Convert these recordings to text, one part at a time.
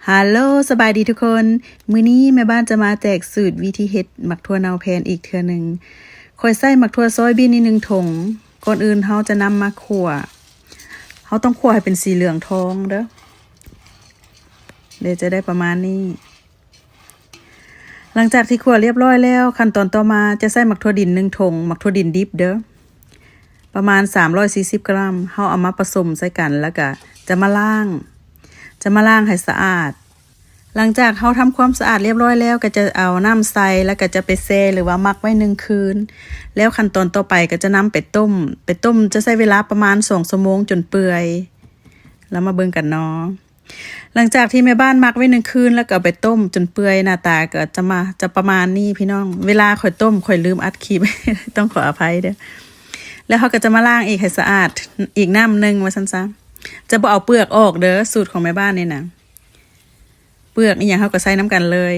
ຮາໂລ ສະບາຍດີທຸກຄົນ. ມື້ນີ້ແມ່ບ້ານຈະມາແຈກສູດວິທີເຮັດໝາກຖົ່ວເນົ່າແຜ່ນອີກເທື່ອໜຶ່ງ. ຂ້ອຍໃຊ້ໝາກຖົ່ວຊອຍບິນນີ້ໜຶ່ງຖົງ. ກ່ອນອື່ນເຮົາຈະນຳມາຂົ້ວ. ເຮົາຕ້ອງຂົ້ວໃຫ້ເປັນສີເຫຼືອງທອງເດີ. ເດ ຈະໄດ້ປະມານນີ້. ຫຼັງຈາກທີ່ຂົ້ວລຽບຮ້ອຍແລ້ວ, ຂັ້ນຕອນຕໍ່ມາຈະໃສ່ໝາກຖົ່ວດິນໜຶ່ງຖົງ, ໝາກຖົ່ວດິນດິບເດີ. ປະມານສາມຮ້ອຍສີ່ສິບກຣາມ, ເຮົາເອົາມາປະສົມໃສ່ກັນ ແລ້ວກະຈະມາລ້າງ, ຈະມາລ້າງໃຫ້ສະອາດ. ຫຼັງຈາກເຮົາທຳຄວາມສະອາດລຽບຮ້ອຍແລ້ວ, ກໍຈະເອົານ້ຳໃສ່ ແລ້ວກໍຈະໄປແຊ່ ຫຼືວ່າໝັກໄວ້ໜຶ່ງຄືນ. ແລ້ວຂັ້ນຕອນຕໍ່ໄປກໍຈະນຳໄປຕົ້ມ, ໄປຕົ້ມຈະໃຊ້ເວລາປະມານສອງຊົ່ວໂມງຈົນເປື່ອຍ. ແລ້ວມາເບິ່ງກັນເນາະ. ຫຼັງຈາກທີ່ແມ່ບ້ານໝັກໄວ້ໜຶ່ງຄືນ ແລ້ວກໍເອົາໄປຕົ້ມຈົນເປື່ອຍ, ໜ້າຕາກໍຈະມາ, ຈະປະມານນີ້ພີ່ນ້ອງ. ເວລາຂ້ອຍຕົ້ມ ຂ້ອຍລືມອັດຄລິບ, ຕ້ອງຂໍອະໄພເດີ. ແລ້ວເຮົາກໍຈະມາລ້າງອີກໃຫ້ສະອາດອີກນ້ຳໜຶ່ງວ່າຊັ້ນຊະ. ຈະບໍ່ເອົາເປືອກອອກເດີ, ສູດຂອງແມ່ບ້ານນີ້ນະ. ເປືອກອີ່ຫຍັງເຮົາກໍໃສ່ນຳກັນເລີຍ.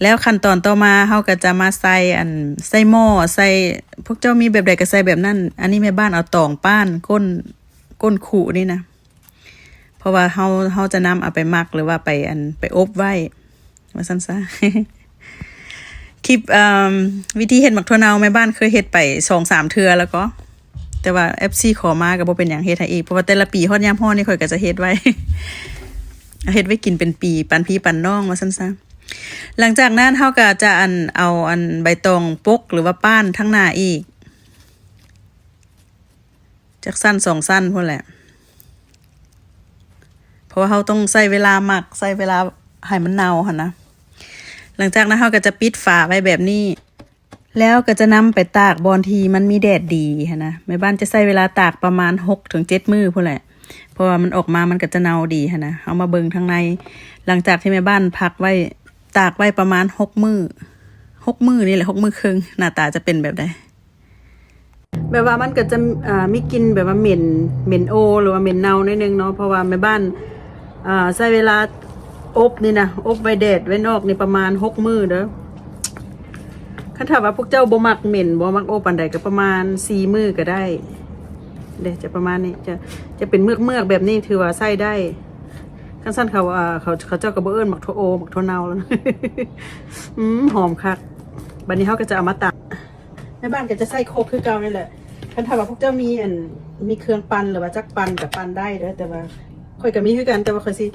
ແລ້ວຂັ້ນຕອນຕໍ່ມາເຮົາກໍຈະມາໃສ່ ອັນ ໃສ່ໝໍ້, ໃສ່ ພວກເຈົ້າມີແບບໃດກໍໃສ່ແບບນັ້ນ. ອັນນີ້ແມ່ບ້ານເອົາຕອງປ້ານ ກົ້ນ, ກົ້ນຂຸນີ້ນະ. ເພາະວ່າເຮົາ, ເຮົາຈະນຳເອົາໄປໝັກ ຫຼືວ່າໄປ ອັນ ໄປອົບໄວ້ ວ່າຊັ້ນຊະ. ຄລິບ ເອີ່ມ ວິທີເຮັດໝາກຖົ່ວເນົ່າ ແມ່ບ້ານເຄີຍເຮັດໄປສອງສາມເທື່ອແລ້ວກໍ, ແຕ່ວ່າເອັຟຊີຂໍມາກໍບໍ່ເປັນຫຍັງ ເຮັດໃຫ້ອີກ. ເພາະວ່າແຕ່ລະປີຮອດຍາມຮ້ອນນີ້ ຂ້ອຍກໍຈະເຮັດໄວ້, ເຮັດໄວ້ກິນເປັນປີ ປັນພີ່ປັນນ້ອງ ວ່າຊັ້ນຊະ. ຫຼັງຈາກນັ້ນເຮົາກໍຈະ ອັນ ເອົາ ອັນ ໃບຕອງປົກ ຫຼືວ່າປ້ານທາງໜ້າອີກ. ຈັກຊັ້ນສອງຊັ້ນພຸ້ນແຫຼະ, ເພາະວ່າເຮົາຕ້ອງໃຊ້ເວລາໝັກ, ໃຊ້ເວລາໃຫ້ມັນເນົ່າຫັ້ນນະ. ຫຼັງຈາກນັ້ນເຮົາກໍຈະປິດຝາໄວ້ແບບນີ້, ແລ້ວກໍຈະນຳໄປຕາກບ່ອນທີ່ມັນມີແດດດີຫັ້ນນະ. ແມ່ບ້ານຈະໃຊ້ເວລາຕາກປະມານຫົກເຖິງເຈັດມື້ພຸ້ນແຫຼະ, ເພາະວ່າມັນອອກມາມັນກໍຈະເນົ່າດີຫັ້ນນະ. ເຮົາມາເບິ່ງທາງໃນ, ຫຼັງຈາກທີ່ແມ່ບ້ານພັກໄວ້, ຕາກໄວ້ປະມານຫົກມື້, ຫົກມື້ນີ້ແຫຼະ, ຫົກມື້ເຄິ່ງ, ໜ້າຕາຈະເປັນແບບໃດ? ແບບວ່າມັນກໍຈະ ເອີ່ ມີກິ່ນແບບວ່າເໝັນ, ເໝັນໂອ ຫຼືວ່າເໝັນເນົ່າໜ້ອຍໜຶ່ງເນາະ, ເພາະວ່າແມ່ບ້ານ ເອີ່ ໃຊ້ເວລາອົບນີ້ນະ, ອົບໄວ້ແດດໄວ້ນອກນີ້ປະມານຫົກມື້ເດີ. ຄັນຖ້າວ່າພວກເຈົ້າບໍ່ມັກເໝັນ, ບໍ່ມັກໂອປານໃດ, ກໍປະມານສີ່ມື້ກໍໄດ້ເດ້, ຈະປະມານນີ້, ຈະ, ຈະເປັນເມືອກໆແບບນີ້ ຖືວ່າໃຊ້ໄດ້. ຄັນຊັ້ນເຂົາ, ເອີ່, ເຂົາ, ເຂົາເຈົ້າກໍບໍ່ເອີ້ນໝາກຖົ່ວໂອ, ໝາກຖົ່ວເນົ່າແລ້ວນະ. ອືມ, ຫອມຄັກ. ບັດນີ້ເຮົາກໍຈະເອົາມາຕຳ. ແມ່ບ້ານກໍຈະໃຊ້ຄົກຄືເກົ່ານີ້ແຫຼະ. ຄັນຖ້າວ່າພວກເຈົ້າມີ ອັນ ມີເຄື່ອງປັ່ນ ຫຼືວ່າຈັກປັ່ນກໍປັ່ນໄດ້ເດີ, ແຕ່ວ່າຂ້ອຍກໍມີຄືກັນ, ແຕ່ວ່າຂ້ອຍຊິ,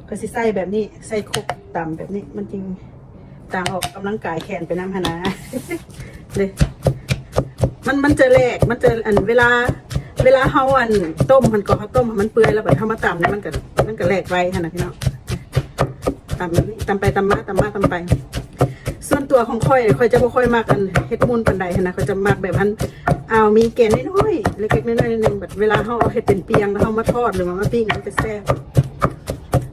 ຂ້ອຍຊິໃຊ້ແບບນີ້, ໃຊ້ຄົກຕຳແບບນີ້, ມັນຈຶ່ງຕ່າງອອກກຳລັງກາຍແຂນໄປນຳຫັ້ນນາ. ເດ້. ມັນ, ມັນຈະແຫຼກ, ມັນຈະ, ອັນ ເວລາ, ເວລາເຮົາ ອັນ ຕົ້ມຫັ້ນກໍ, ເຮົາຕົ້ມໃຫ້ມັນເປື່ອຍແລ້ວ ບັດເຮົາມາຕຳນີ້ ມັນກໍ, ມັນກໍແຫຼກໄວຫັ້ນນະພີ່ນ້ອງ. ຕຳແບບນີ້, ຕຳໄປຕຳມາ, ຕຳມາຕຳໄປ. ສ່ວນຕົວຂອງຂ້ອຍ, ຂ້ອຍຈະບໍ່ຄ່ອຍມັກ ອັນ ເຮັດໝຸ່ນປານໃດຫັ້ນນະ, ຂ້ອຍຈະມັກແບບ ອັນ ເອົາມີແກນນ້ອຍໆ ເລັກໆນ້ອຍໆໜ້ອຍໜຶ່ງ, ແບບເວລາເຮົາເອົາເຮັດເປັນປ່ຽງ ແລ້ວເຮົາມາທອດ ຫຼືວ່າມາປີ້ງ ມັນຈະແຊບ.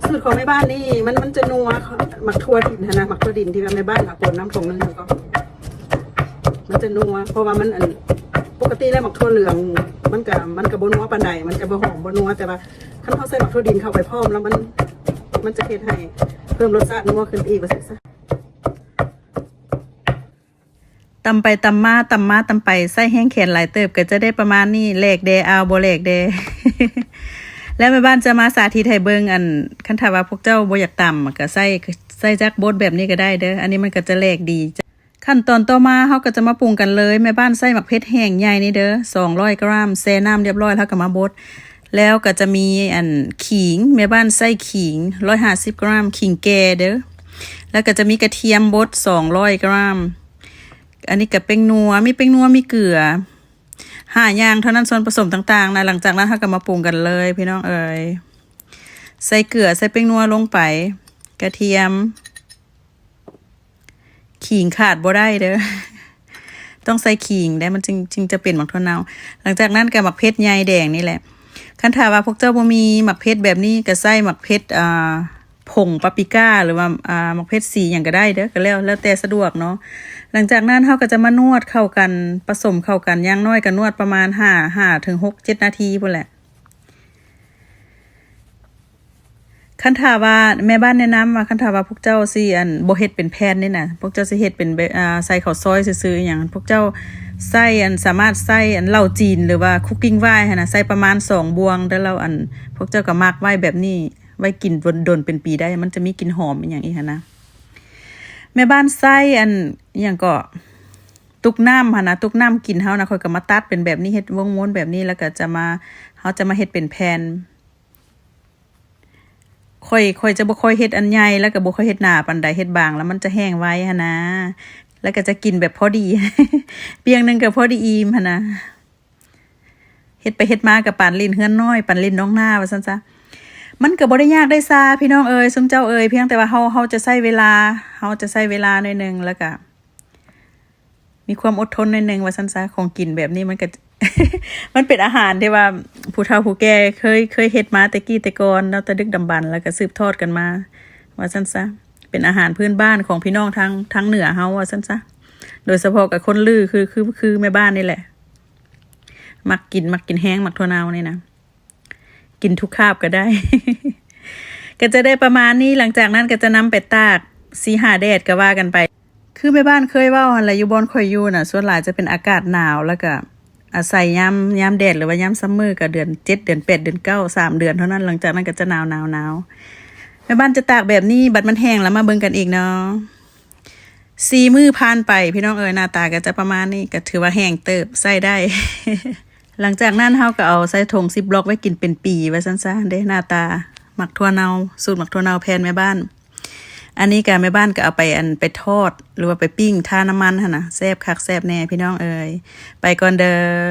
ສູດຂອງແມ່ບ້ານນີ້ ມັນ, ມັນຈະນົວ, ໝາກຖົ່ວດິນຫັ້ນນະ, ໝາກຖົ່ວດິນທີ່ວ່າແມ່ບ້ານເອົາປົນນ້ຳຜົງໜຶ່ງ ແລ້ວກໍມັນຈະນົວ, ເພາະວ່າມັນ ອັນ ປົກກະຕິແລ້ວໝາກຖົ່ວເຫຼືອງ ມັນກະ, ມັນກະບໍ່ນົວປານໃດ, ມັນຈະບໍ່ຫອມ ບໍ່ນົວ, ແຕ່ວ່າ ຄັນເຮົາໃສ່ໝາກຖົ່ວດິນເຂົ້າໄປພ້ອມແລ້ວ ມັນ, ມັນຈະເຮັດໃຫ້ເພີ່ມລົດຊາດນົວຂຶ້ນໄປອີກ ວ່າຊັ້ນຊະ. ຕຳໄປຕຳມາ, ຕຳມາຕຳໄປ, ໃຊ້ແຮງແຂນຫຼາຍເຕີບ ກໍຈະໄດ້ປະມານນີ້, ແຫຼກແດ່ ອ້າວ ບໍ່ແຫຼກແດ່. ແລ້ວແມ່ບ້ານຈະມາສາທິດໃຫ້ເບິ່ງ, ອັນ ຄັນຖ້າວ່າພວກເຈົ້າບໍ່ຢາກຕຳ ກໍໃຊ້, ໃຊ້ຈັກບົດແບບນີ້ກໍໄດ້ເດີ, ອັນນີ້ມັນກໍຈະແຫຼກດີ. ຂັ້ນຕອນຕໍ່ມາເຮົາກໍຈະມາປຸງກັນເລີຍ. ແມ່ບ້ານໃຊ້ໝາກເຜັດແຫ້ງໃຫຍ່ນີ້ເດີ ສອງຮ້ອຍກຣາມ ແຊ່ນ້ຳລຽບຮ້ອຍແລ້ວກໍມາບົດ. ແລ້ວກໍຈະມີ ອັນ ຂີງ, ແມ່ບ້ານໃສ່ຂີງຮ້ອຍຫ້າສິບກຣາມ, ຂີງແກ່ເດີ. ແລ້ວກໍຈະມີກະທຽມບົດສອງຮ້ອຍກຣາມ. ອັນນີ້ກໍແປ້ງນົວ, ມີແປ້ງນົວ, ມີເກືອ. ຫ້າຢ່າງເທົ່ານັ້ນ, ສ່ວນປະສົມຕ່າງໆນະ. ຫຼັງຈາກນັ້ນເຮົາກໍມາປຸງກັນເລີຍ ພີ່ນ້ອງເອີຍ. ໃສ່ເກືອ, ໃສ່ແປ້ງນົວລົງໄປ, ກະທຽມ. ຂີງຂາດບໍ່ໄດ້ເດີ ຕ້ອງໃສ່ຂີງໄດ້ ມັນຈຶ່ງ, ຈຶ່ງຈະເປັນໝາກຖົ່ວເນົ່າ. ຫຼັງຈາກນັ້ນກໍໝາກເຜັດໃຫຍ່ແດງນີ້ແຫຼະ. ຄັນຖ້າວ່າພວກເຈົ້າບໍ່ມີໝາກເຜັດແບບນີ້ ກໍໃຊ້ໝາກເຜັດ, ອ່າ, ຜົງປາປິກ້າ ຫຼືວ່າ, ອ່າ, ໝາກເຜັດສີຫຍັງກໍໄດ້ເດີ, ກໍແລ້ວ, ແລ້ວແຕ່ສະດວກເນາະ. ຫຼັງຈາກນັ້ນເຮົາກໍຈະມານວດເຂົ້າກັນ, ປະສົມເຂົ້າກັນ, ຢ່າງໜ້ອຍກໍນວດປະມານຫ້າ, ຫ້າເຖິງຫົກ, ເຈັດນາທີພຸ້ນແຫຼະ. ຄັນຖ້າວ່າ ແມ່ບ້ານແນະນຳວ່າ ຄັນຖ້າວ່າພວກເຈົ້າຊິ ອັນ ບໍ່ເຮັດເປັນແຜ່ນນີ້ນະ, ພວກເຈົ້າຊິເຮັດເປັນແບບ ອ່າ ໃສ່ເຂົ້າຊອຍຊື່ໆອີ່ຫຍັງ, ພວກເຈົ້າໃສ່ ອັນ ສາມາດໃສ່ ອັນ ເຫຼົ້າຈີນ ຫຼືວ່າຄຸກກິ້ງວາຍຫັ້ນນະ, ໃສ່ປະມານສອງບ່ວງເດີ. ແລ້ວ ອັນ ພວກເຈົ້າກໍໝັກໄວ້ແບບນີ້ ໄວ້ກິນດົນເປັນປີໄດ້ ມັນຈະມີກິ່ນຫອມອີ່ຫຍັງອີກຫັ້ນນະ. ແມ່ບ້ານໃຊ້ອັນ ອີ່ຫຍັງເກາະ ຕຸກນ້ຳຫັ້ນນະ ຕຸກນ້ຳກິນເຮົານະ ຂ້ອຍກໍມາຕັດເປັນແບບນີ້ ເຮັດວົງວົນແບບນີ້ ແລ້ວກໍຈະມາ ເຮົາຈະມາເຮັດເປັນແຜ່ນ. ຂ້ອຍ ຂ້ອຍຈະບໍ່ຄ່ອຍເຮັດອັນໃຫຍ່ ແລ້ວກໍບໍ່ຄ່ອຍເຮັດໜາປານໃດ ເຮັດບາງແລ້ວມັນຈະແຫ້ງໄວຫັ້ນນະ ແລ້ວກໍຈະກິນແບບພໍດີ ປ່ຽງໜຶ່ງກໍພໍດີອີ່ມຫັ້ນນະ. ເຮັດໄປເຮັດມາກໍປານຫຼິ້ນເຮືອນນ້ອຍ ປານຫຼິ້ນໜອງນາວ່າຊັ້ນຊະ. ມັນກໍບໍ່ໄດ້ຍາກໄດ້ຊາພີ່ນ້ອງເອີຍ ຊຸມເຈົ້າເອີຍ ພຽງແຕ່ວ່າເຮົາ ເຮົາຈະໃຊ້ເວລາ ເຮົາຈະໃຊ້ເວລາໜ້ອຍໜຶ່ງ ແລ້ວກໍ ມີຄວາມອົດທົນໜ້ອຍໜຶ່ງວ່າຊັ້ນຊະ. ຂອງກິນແບບນີ້ມັນກໍ ມັນເປັນອາຫານທີ່ວ່າຜູ້ເຖົ້າຜູ້ແກ່ເຄີຍ ເຄີຍເຮັດມາແຕ່ກີ້ແຕ່ກ່ອນເນາະ ແຕ່ດຶກດຳບັນ ແລ້ວກໍສືບທອດກັນມາວ່າຊັ້ນຊະ. ເປັນອາຫານພື້ນບ້ານຂອງພີ່ນ້ອງທາງ ທາງເໜືອເຮົາວ່າຊັ້ນຊະ. ໂດຍສະເພາະກັບຄົນລື້ ຄື ຄື ຄືແມ່ບ້ານນີ້ແຫຼະ ມັກກິນ ມັກກິນແຮງ ໝາກຖົ່ວເນົ່ານີ້ນະ. ກິນທຸກຄາບກໍໄດ້ ກໍຈະໄດ້ປະມານນີ້. ຫຼັງຈາກນັ້ນກໍຈະນຳໄປຕາກ ຊິຫາແດດກໍວ່າກັນໄປ. ຄືແມ່ບ້ານເຄີຍເວົ້າຫັ້ນແຫຼະ ຢູ່ບ່ອນຂ້ອຍຢູ່ນະ ສ່ວນຫຼາຍຈະເປັນອາກາດໜາວ ແລ້ວກໍອາໄສຍາມ ຍາມແດດ ຫຼືວ່າຍາມຊັມເມີ ກໍເດືອນເຈັດ ເດືອນແປດ ເດືອນເກົ້າ ສາມເດືອນເທົ່ານັ້ນ ຫຼັງຈາກນັ້ນກໍຈະໜາວໆ. ແມ່ບ້ານຈະຕາກແບບນີ້ ບັດມັນແຫ້ງແລ້ວມາເບິ່ງກັນອີກເນາະ. ສີ່ມື້ຜ່ານໄປ ພີ່ນ້ອງເອີຍ ໜ້າຕາກໍຈະປະມານນີ້ ກໍຖືວ່າແຫ້ງເຕີບ ໃຊ້ໄດ້. ຫຼັງຈາກນັ້ນເຮົາກໍເອົາໃສ່ຖົງຊິບລັອກໄວ້ກິນເປັນປີວ່າຊັ້ນຊະເດ້. ໜ້າຕາໝາກຖົ່ວເນົ່າ ສູດໝາກຖົ່ວເນົ່າແຜ່ນແມ່ບ້ານ. ອັນນີ້ກໍແມ່ບ້ານກໍເອົາໄປ ອັນ ໄປທອດ ຫຼືວ່າໄປປີ້ງທານ້ຳມັນຫັ້ນນະ ແຊບຄັກແຊບແນ່ພີ່ນ້ອງເອີຍ. ໄປກ່ອນເດີ້.